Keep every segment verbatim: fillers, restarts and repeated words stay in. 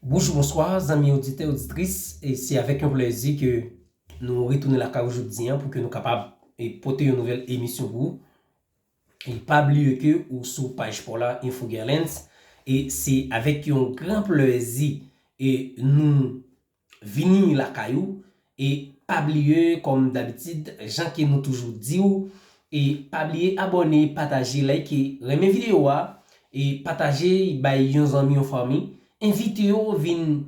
Bonjou, bonswa, zanmi oditè, oditris. E se avèk yon plèzi ke nou retounen lakay ou jodi a pou ke nou kapab, e, pote yon nouvèl emisyon pou ou. E pa bliye ke ou sou paj pa w la, Info Guerlens. E se avèk yon gran plèzi e nou vini lakay ou. E pa bliye, kòm dabitid, jan ke nou toujou di w, e pa bliye abòne, pataje, like, renmen videyo a, e pataje, bay yon zanmi, yon fanmi, envite yo vin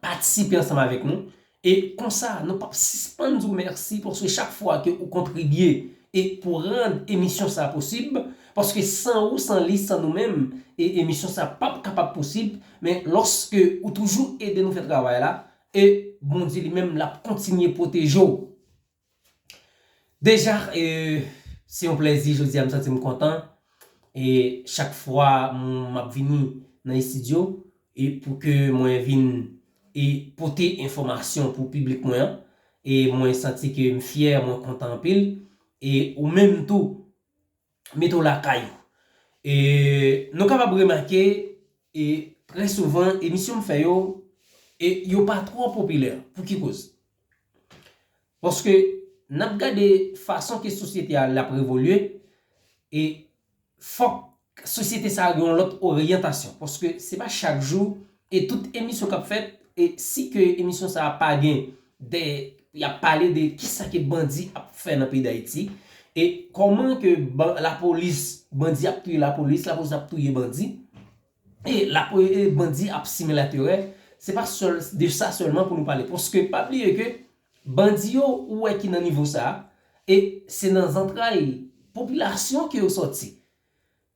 patisipe ansanm avèk nou. E konsa, nou p ap sispann di w mèsi paske chak fwa ke ou kontribye e pou rann emisyon sa a posib, paske san ou, san li, san nou menm, e emisyon sa a p ap kapab posib, men lòske ou toujou ede nou fè travay la, e Bondye li menm l ap kontinye pwoteje w. Deja, e, se yon plèzi, jodi a m santi m kontan. E chak fwa m, m ap vini nan estidyo, e pou ke mwen vin e pote enfòmasyon pou piblik mwen an, e mwen santi ke m fyè, mwen kontan anpil. E ou menm tou, mete w lakay ou. E nou kapab remake, e trè souvan, emisyon m fè yo, e yo pa twò popilè. Pou ki koz? Paske n ap gade fason ke sosyete a l ap evolye, e fòk sosyete sa a gen yon lòt oryantasyon. Paske se pa chak jou, e tout emisyon k ap fèt, e si ke emisyon sa a pa gen de, y ap pale de kisa ke bandi ap fè nan peyi Dayiti, e kòman ke ban-, lapolis, bandi ap touye lapolis, lapolis ap touye bandi, e lapo-, e bandi ap simen laterè, se pa sèl, de sa sèlman pou nou pale. Paske pa bliye ke bandi yo, ou wè ki nan nivo sa a, e se nan zantray popilasyon ke yo sòti.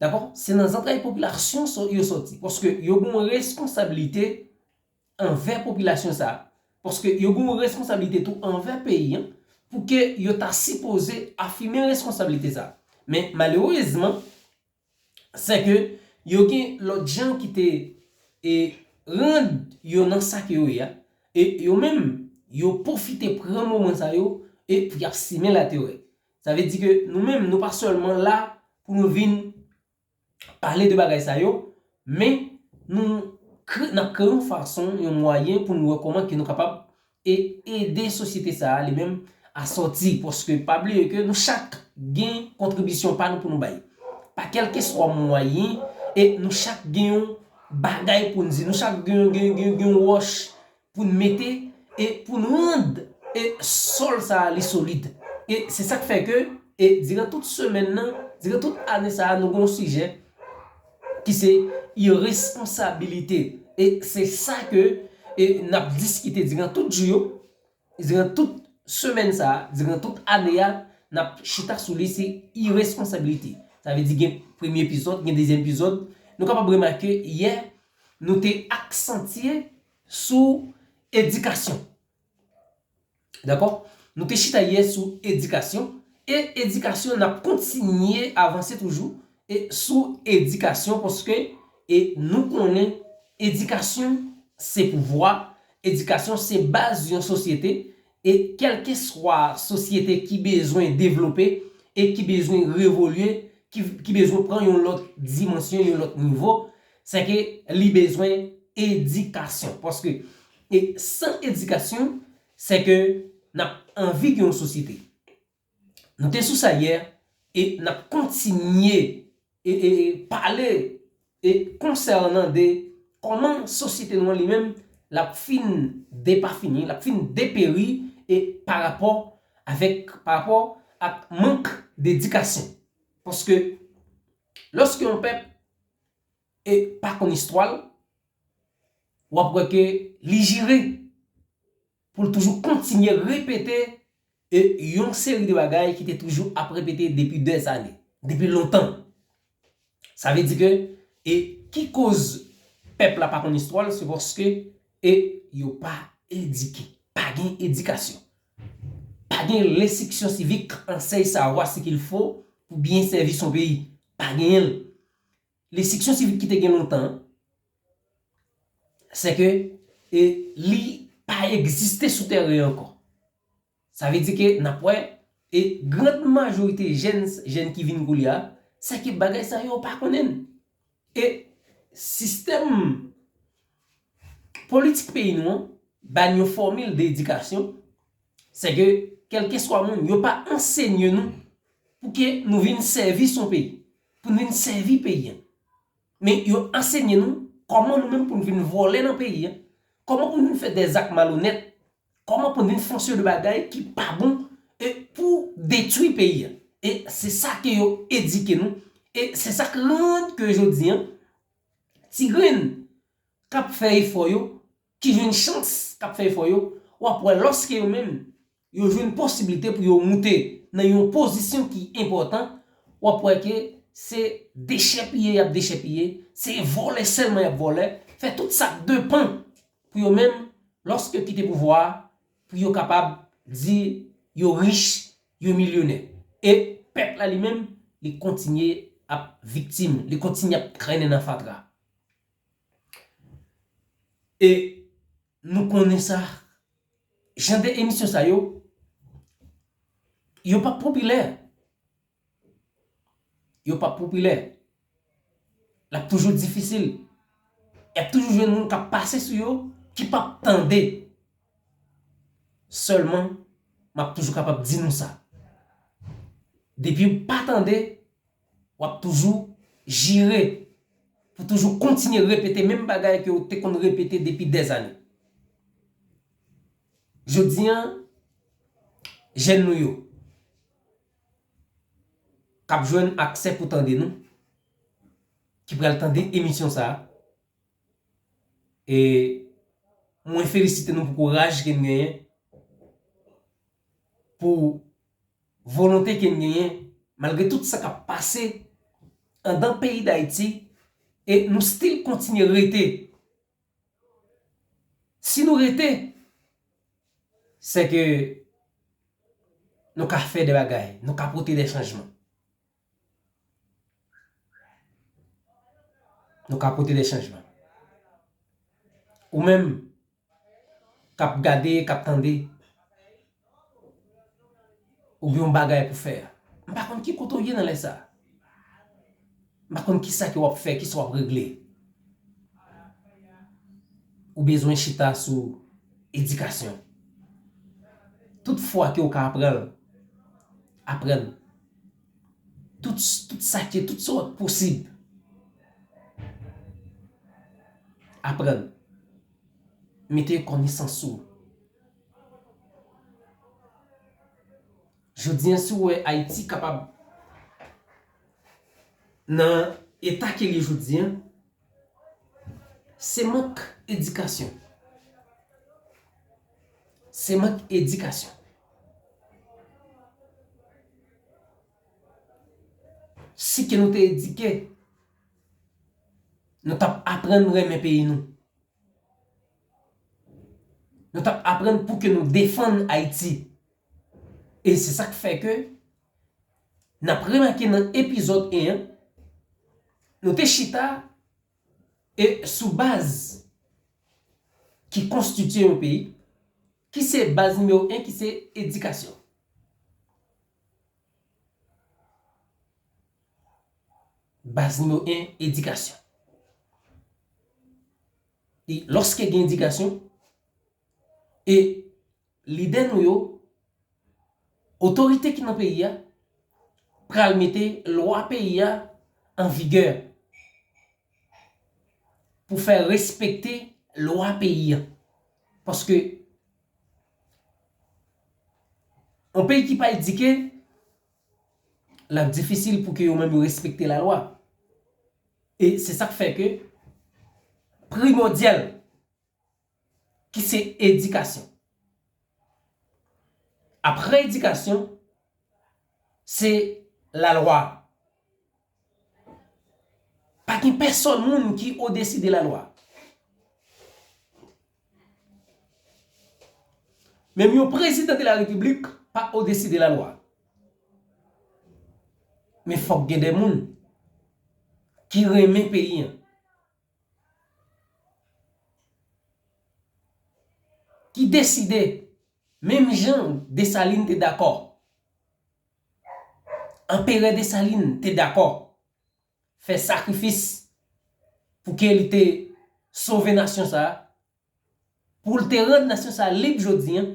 Dakò? Se nan zantray popilasyon sò-, yo sòti. Paske yo gen yon responsablite anvè popilasyon sa a. Paske yo gen yon responsablite tou anvè peyi an, pou ke yo ta sipoze afime responsablite sa a. Men malerezman, se ke yo gen lòt jan ki te, e, rann yo nan sa ke yo ye a. E yo menm, yo pwofite pran moman sa yo, e pou y ap simen laterè. Sa vle di ke nou menm, nou pa sèlman la pou nou vin pale de bagay sa yo, men nou kre-, n ap kreye yon fason, yon mwayen pou nou wè kòman ke nou kapab e ede sosyete sa a li menm a sòti. Paske pa bliye ke nou chak gen kontribisyon pa nou pou nou bay. Pa kèlkeswa mwayen, e nou chak gen yon bagay pou n di, nou chak gen, gen, gen, gen yon wòch pou n mete e pou n rann e sòl sa a li solid. E se sa k fè ke, e diran tout semèn nan, diran tout ane sa a, nou gen yon sijè ki se iresponsabilite. E se sa ke, e n ap diskite diran tout jou yo, diran tout semèn sa a, diran tout ane a, n ap chita sou li, se iresponsabilite. Sa vle di gen premye epizòd, gen dezyèm epizòd. Nou kapab remake yè, nou te aksantye sou edikasyon. Dakò? Nou te chita yè sou edikasyon. E edikasyon, n ap kontinye avanse toujou e sou edikasyon, paske e nou konnen edikasyon se pouvwa, edikasyon se baz yon sosyete, e kèlkeswa sosyete ki bezwen devlope e ki bezwen revolye, ki, ki bezwen pran yon lòt dimansyon, yon lòt nivo, se ke li bezwen edikasyon. Paske, e san edikasyon, se ke n ap anvi gen yon sosyete. Nou te sou sa yè, e n ap kontinye, e, e, e pale, e konsènan de kòman sosyete nou an li menm, l ap fin depafini, l ap fin deperi, e pa rapò avèk, pa rapò ak mank dedikasyon. Paske lòske yon pèp, e, pa konn istwa l, w ap wè ke li jire pou l toujou kontinye repete, e, yon seri de bagay ki te toujou ap repete depi dèzane, depi lontan. Sa vle di ke, e, ki koz pèp la pa konn istwa l, se paske, e, yo pa edike. Pa gen edikasyon. Pa gen lenstriksyon sivik, ensèy savwa ce qu'il faut pour bien servir son pays. Pa genyen l. Lenstriksyon sivik ki te gen lontan an, se ke, e, li pa egziste sou tèren ankò. Sa vle di ke n ap wè, e, grand majorite jèn, jèn ki vin koulye a, se ke bagay sa yo pa konnen. E sistèm Politik peyi nou an ba n yon fòmil de edikasyon, se ke kèlkeswa moun, yo pa ansenye nou pou ke nou vin sèvis yon peyi, pou n vin sèvi peyi an. Men yo ansenye nou kòman nou menm pou n vin vòlè nan peyi an, kòman pou n vin fè dèzak malonèt, kòman pou n vin fè yon seri de bagay ki pa bon e pou detwi peyi an. E se sa ke yo edike nou. E se sa k rann ke jodi an, ti grenn k ap fè efò yo, ki jwenn chans k ap fè efò yo, w ap wè lòske yo menm, yo jwenn posiblite pou yo moute nan yon pozisyon ki enpòtan, w ap wè ke se dechèpiye y ap dechèpiye, se vòlè sèlman y ap vòlè, fè tout sa k depann pou yo menm, lòske yo kite pouvwa a, pou yo kapab di yo rich, yo milyonè. E pèp la li menm, li kontinye ap viktim, li kontinye ap trennen nan fatra. E nou konnen sa, jan de emisyon sa yo, yo p ap popilè. Yo p ap popilè. L ap toujou difisil. Y ap toujou jwenn moun k ap pase sou yo, ki p ap tande. Sèlman, m ap toujou kapab di nou sa. Depi w pa tande, w ap toujou jire pou toujou kontinye repete menm bagay ke w te konn repete depi dèzane. Jodi an, jèn nou yo k ap jwenn aksè pou tande nou, ki pral tande emisyon sa a, e mwen felisite nou pou kouraj ke n genyen, pou volonte ke n genyen, malgre tout sa k ap pase anndan peyi Dayiti, e nou still kontinye rete. Si nou rete, se ke nou ka fè de bagay, nou ka pote de chanjman. Nou ka pote de chanjman. Ou menm, k ap gade, k ap tande, ou gen yon bagay pou fè. M pa konn ki kote w ye nan lè sa. M pa konn kisa ke w ap fè, kisa w ap regle. Ou bezwen chita sou edikasyon. Tout fwa ke w ka aprann, aprann. Tout, tout sa ke, tout sa w posib, aprann. Mete konesans ou. Jodi an, si w wè Ayiti kapab nan eta ke l ye jodi an, se mank edikasyon. Se mank edikasyon. Si ke nou te edike, nou t ap aprann renmen peyi nou. Nou t ap aprann pou ke nou defann Ayiti. E se sa k fè ke n ap remake nan epizòd en an, nou te chita e sou baz ki konstitye yon peyi, ki se baz nimewo en, ki se edikasyon. Baz nimewo en, edikasyon. E lòske gen edikasyon, e lidè nou yo, otorite ki nan peyi a, pral mete lwa peyi a an vigè pou fè respekte lwa peyi a. Paske yon peyi ki pa edike, l ap difisil pou ke yo menm yo respekte lalwa. E se sa k fè ke primòdyal, ki se edikasyon. Apre edikasyon, se lalwa. Pa gen pèsòn moun ki odesi de lalwa. Menm yon prezidan de la repiblik pa odesi de lalwa. Men fòk gen de moun ki renmen peyi an, ki deside, menm jan Desalin te dakò, Anperè Desalin te dakò fè sakrifis pou ke li te sove nasyon sa a, pou l te rann nasyon sa a lib jodi a,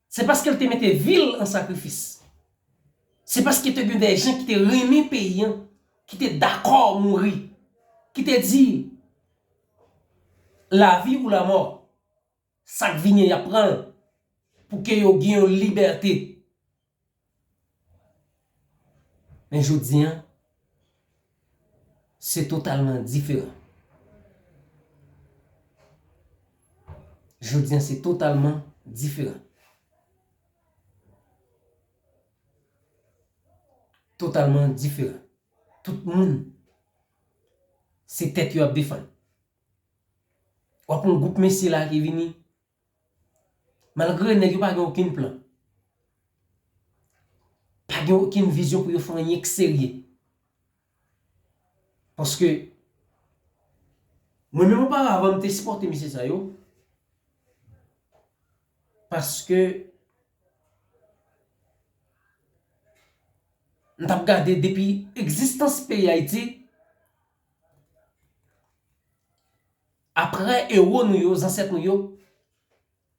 se paske l te mete vi l an sakrifis. Se paske te gen de jan ki te renmen peyi a, ki te dakò mouri, ki te di, lavi ou lamò, sa k vini an, y ap pran l, pou ke yo gen yon libète. Men jodi a, se totalman diferan. Jodi a, se totalman diferan. Totalman diferan. Tout moun, se tèt yo ap defann. W ap wè yon gwoup mesye la ki vini, malgre nèg yo pa gen okenn plan, pa gen okenn vizyon pou yo fè anyen k serye. Paske, mwen menm oparavan, m te sipòte mesye sa yo. Paske, m t ap gade depi egzistans peyi Ayiti, apre ewo nou yo, zansèt nou yo,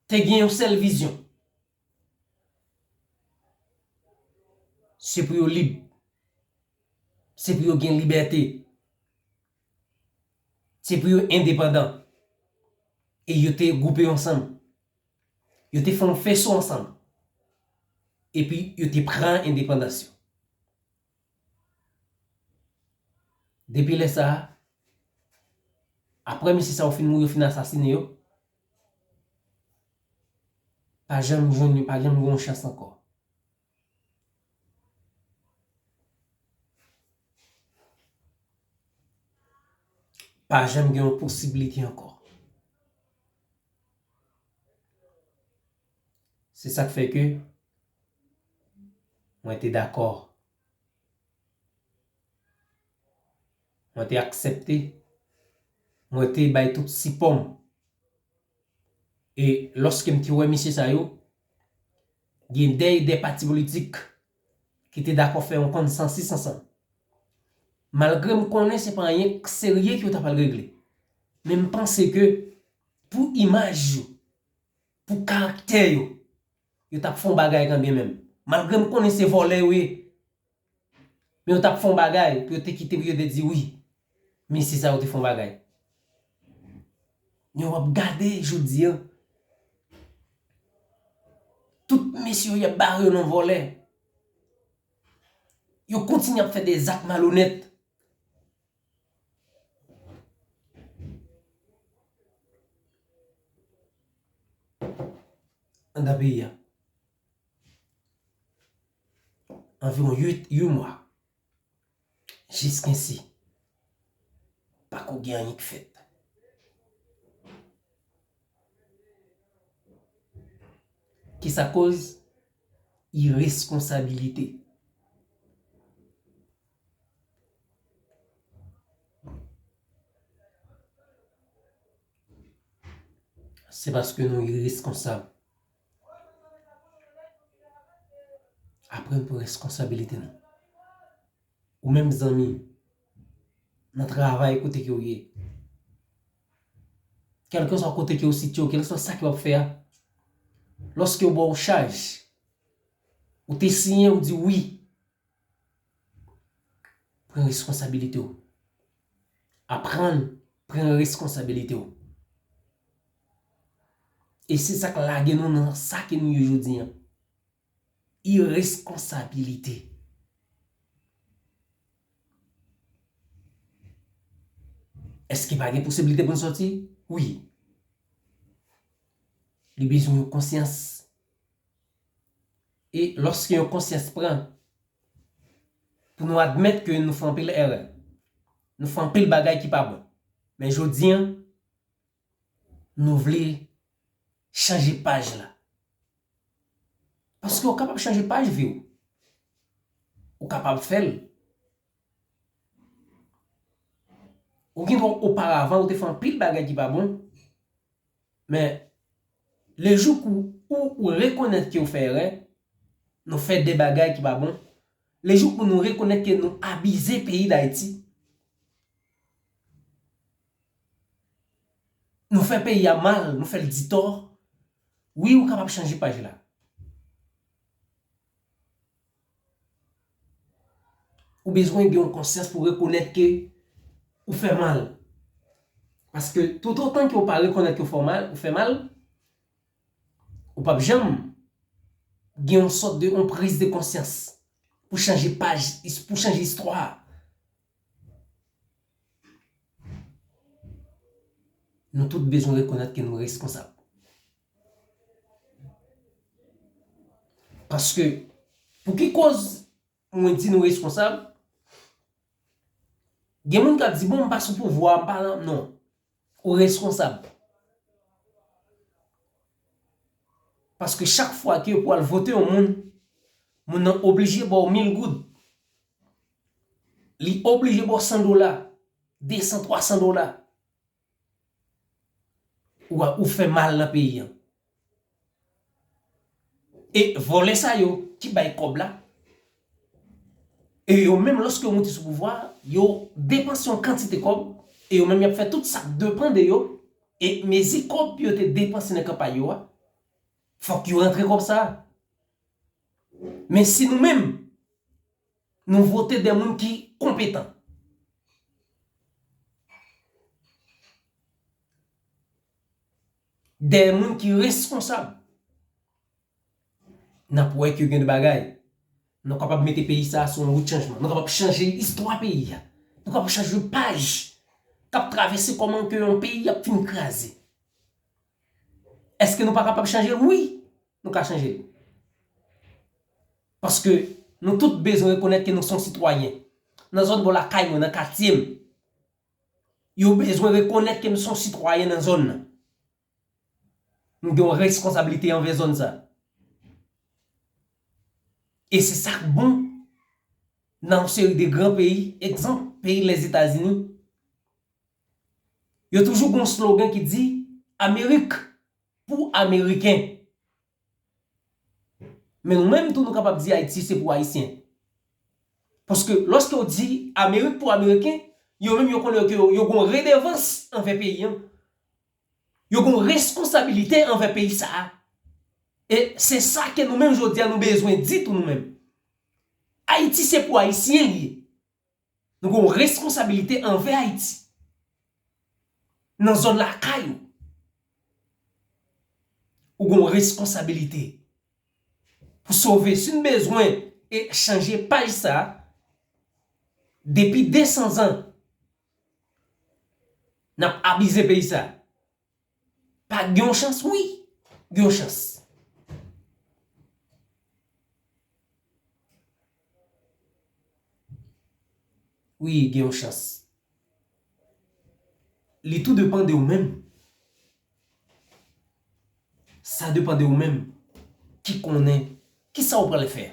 te gen yon sèl vizyon. Se pou yo lib. Se pou yo gen libète. Se pou yo endepandan. E yo te gwoupe yo ansanm. Yo te fè yon feso ansanm. Epi yo te pran endepandans yo. Depi lè sa a, apre mesye sa yo fin mouri, yo fin asasine yo, pa janm jwenn, pa janm gen yon chans ankò. Pa janm gen yon posiblite ankò. Se sa k fè ke mwen te dakò. Mwen te aksepte. Mwen te bay tout sipò m. E lòske m te wè mesye sa yo, gen de, de pati politik ki te dakò fè yon konsansis ansanm. Malgre m konnen se pa anyen k serye ke yo ta pral regle. Men m panse ke pou imaj yo, pou karaktè yo, yo t ap fè yon bagay kanmenm. Malgre m konnen se vòlè yo ye, men yo t ap fè yon bagay pou yo te kite, pou yo te di wi, mesye sa yo te fè yon bagay. Men w ap gade jodi a, tout mesye yo, y ap bare yo nan vòlè. Yo kontinye ap fè de zak malonèt anndan peyi a. Anviwon uit, uit mwa. Jiskensi, pako gen anyen k fèt. Kisa koz? Ireskonsabilite. Se paske nou ireskonsab. Aprann pran responsabilite nou. Ou menm zanmi, nan travay kote ke w ye, kèlkeswa kote ke w sitiye w, kèlkeswa sa ke w ap fè a, lòske yo ba w chaj, ou te siyen, ou di wi, pran responsabilite w. Aprann pran responsabilite w. E se sa k lage nou nan sa ke nou ye jodi a. Ireskonsabilite. Èske pa gen posiblite pou n sòti? Wi. Li bezwen yon konsyans. E lòske yon konsyans pran, pou nou admèt ke nou fè anpil erè, nou fè anpil bagay ki pa bon. Men jodi a, nou vle chanje paj la. Paske ou kapab chanje paj vi w. Ou kapab fè l. Ou gen dwa oparavan, ou te fè anpil bagay ki pa bon. Men, le jou kou ou, ou rekonèt ke ou fè erè, nou fè de bagay ki pa bon, le jou kou nou rekonèt ke nou abize peyi Dayiti, Nou fè peyi a mal, nou fè l ditò. Wi, ou kapab chanje paj la. Ou bezwen gen yon konsyans pou rekonèt ke ou fè mal. Paske toutotan ke ou pa rekonèt ke ou fè mal, ou fè mal, ou p ap janm gen yon sòt de, yon priz de konsyans pou chanje paj, pou chanje istwa a. Nou tout bezwen rekonèt ke nou reskonsab. Paske, pou ki koz mwen di nou reskonsab? Gen moun k ap di, "Bon, m pa sou pouvwa, m pa nan," non. Ou reskonsab. Paske chak fwa ke pou al vote yon moun, moun nan oblije ba w mil goud. Li oblije ba w san dola, de san, twa san dola. Ou, ou fè mal nan peyi an. E vòlè sa yo ki bay kòb la, e yo menm, lòske yo moute sou pouvwa a, yo depanse yon kantite kòb, e yo menm y ap fè tout sa k depann de yo, e mezi kòb yo te depanse nan kanpay yo a, fòk yo rantre kòb sa a. Men si nou menm, nou vote de moun ki konpetan, de moun ki reskonsab, n ap wè ke gen de bagay. Nou kapab mete peyi sa a sou yon wout chanjman. Nou kapab chanje istwa peyi a. Nou kapab chanje paj k ap travèse kòman ke yon peyi ap fin kraze. Èske nou pa kapab chanje l? Wi, nou ka chanje l. Paske nou tout bezwen rekonèt ke nou se yon sitwayen. Nan zòn bò lakay mwen, nan katye m, yo bezwen rekonèt ke m se yon sitwayen nan zòn nan. M gen yon reskonsablite anvè zòn sa. E se sa k bon nan yon seri de gran peyi, egzanp, peyi Lèzetazini. Yo toujou gen yon slogan ki di, "Amerik pou Ameriken." Men nou menm tou, nou kapab di Ayiti se pou Ayisyen. Paske lòske yo di Amerik pou Ameriken, yo menm yo konnen ke yo, yo gen yon redevans anvè peyi an. Yo gen yon reskonsabilite anvè peyi sa a. E se sa ke nou menm jodi a nou bezwen di tou nou menm. Ayiti se pou Ayisyen li ye. Nou gen yon reskonsabilite anvè Ayiti. Nan zòn lakay ou, ou gen yon reskonsabilite pou sove. Si n bezwen e chanje paj sa a, depi de san zan, n ap abize peyi sa a. Pa gen yon chans? Wi, gen yon chans. Wi, gen yon chans. Li tou depann de ou menm. Sa depann de ou menm ki konnen kisa ou pral fè.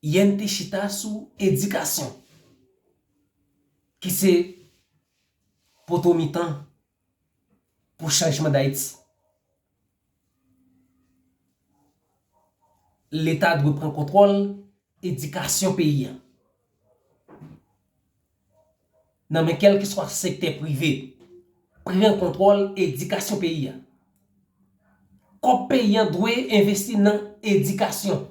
Yè n te chita sou edikasyon, ki se poto mitan pou chanjman Dayiti. Leta dwe pran kontwòl edikasyon peyi a nan men kèlkeswa sektè prive. Pran kontwòl edikasyon peyi a. Kòb peyi a dwe envesti nan edikasyon.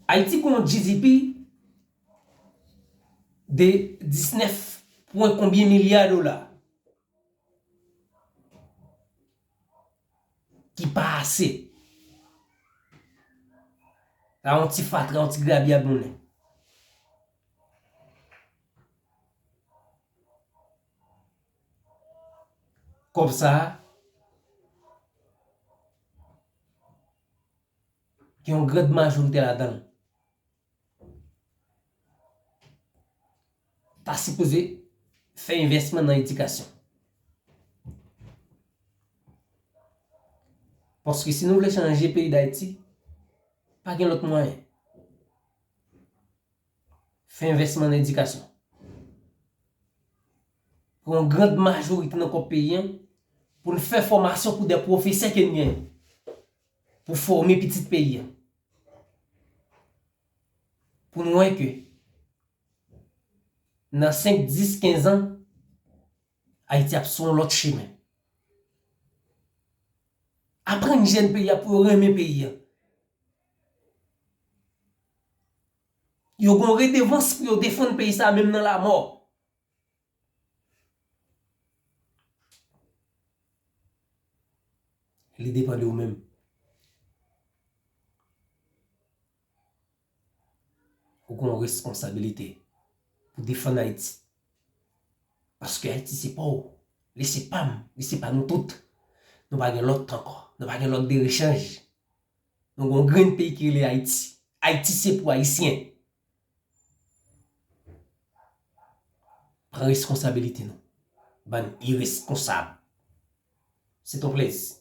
Ayiti gen yon G D P de diznèf pwen konbyen milya dola ki pa ase. Sa yon ti fatra, yon ti grabyab nou ye. Kòb sa a, gen yon grand majorite ladan l ta sipoze fè envèsman nan edikasyon. Paske si nou vle chanje peyi Dayiti, pa gen lòt mwayen. Fè envèsman nan edikasyon. Pran yon grand majorite nan kòb peyi a pou n fè fòmasyon pou de pwofesè ke n genyen. pou fòme pitit peyi a. Pou nou wè ke nan senk, dis, kenz an, Ayiti ap sou yon lòt chemen. Aprann jèn peyi a pou yo renmen peyi a. Yo gen yon redevans pou yo defann peyi sa a, menm nan lamò. Li depann de ou menm. Ou gen yon responsabilite pou defann Ayiti. Paske Ayiti se pa w, li se pa m, li se pa nou tout. Nou pa gen lòt ankò. Nou pa gen lòt de rechanj. Nou gen yon grenn peyi ki rele Ayiti. Ayiti se pou Ayisyen. Pran responsabilite nou. Bann iresponsab. Se ton plezi.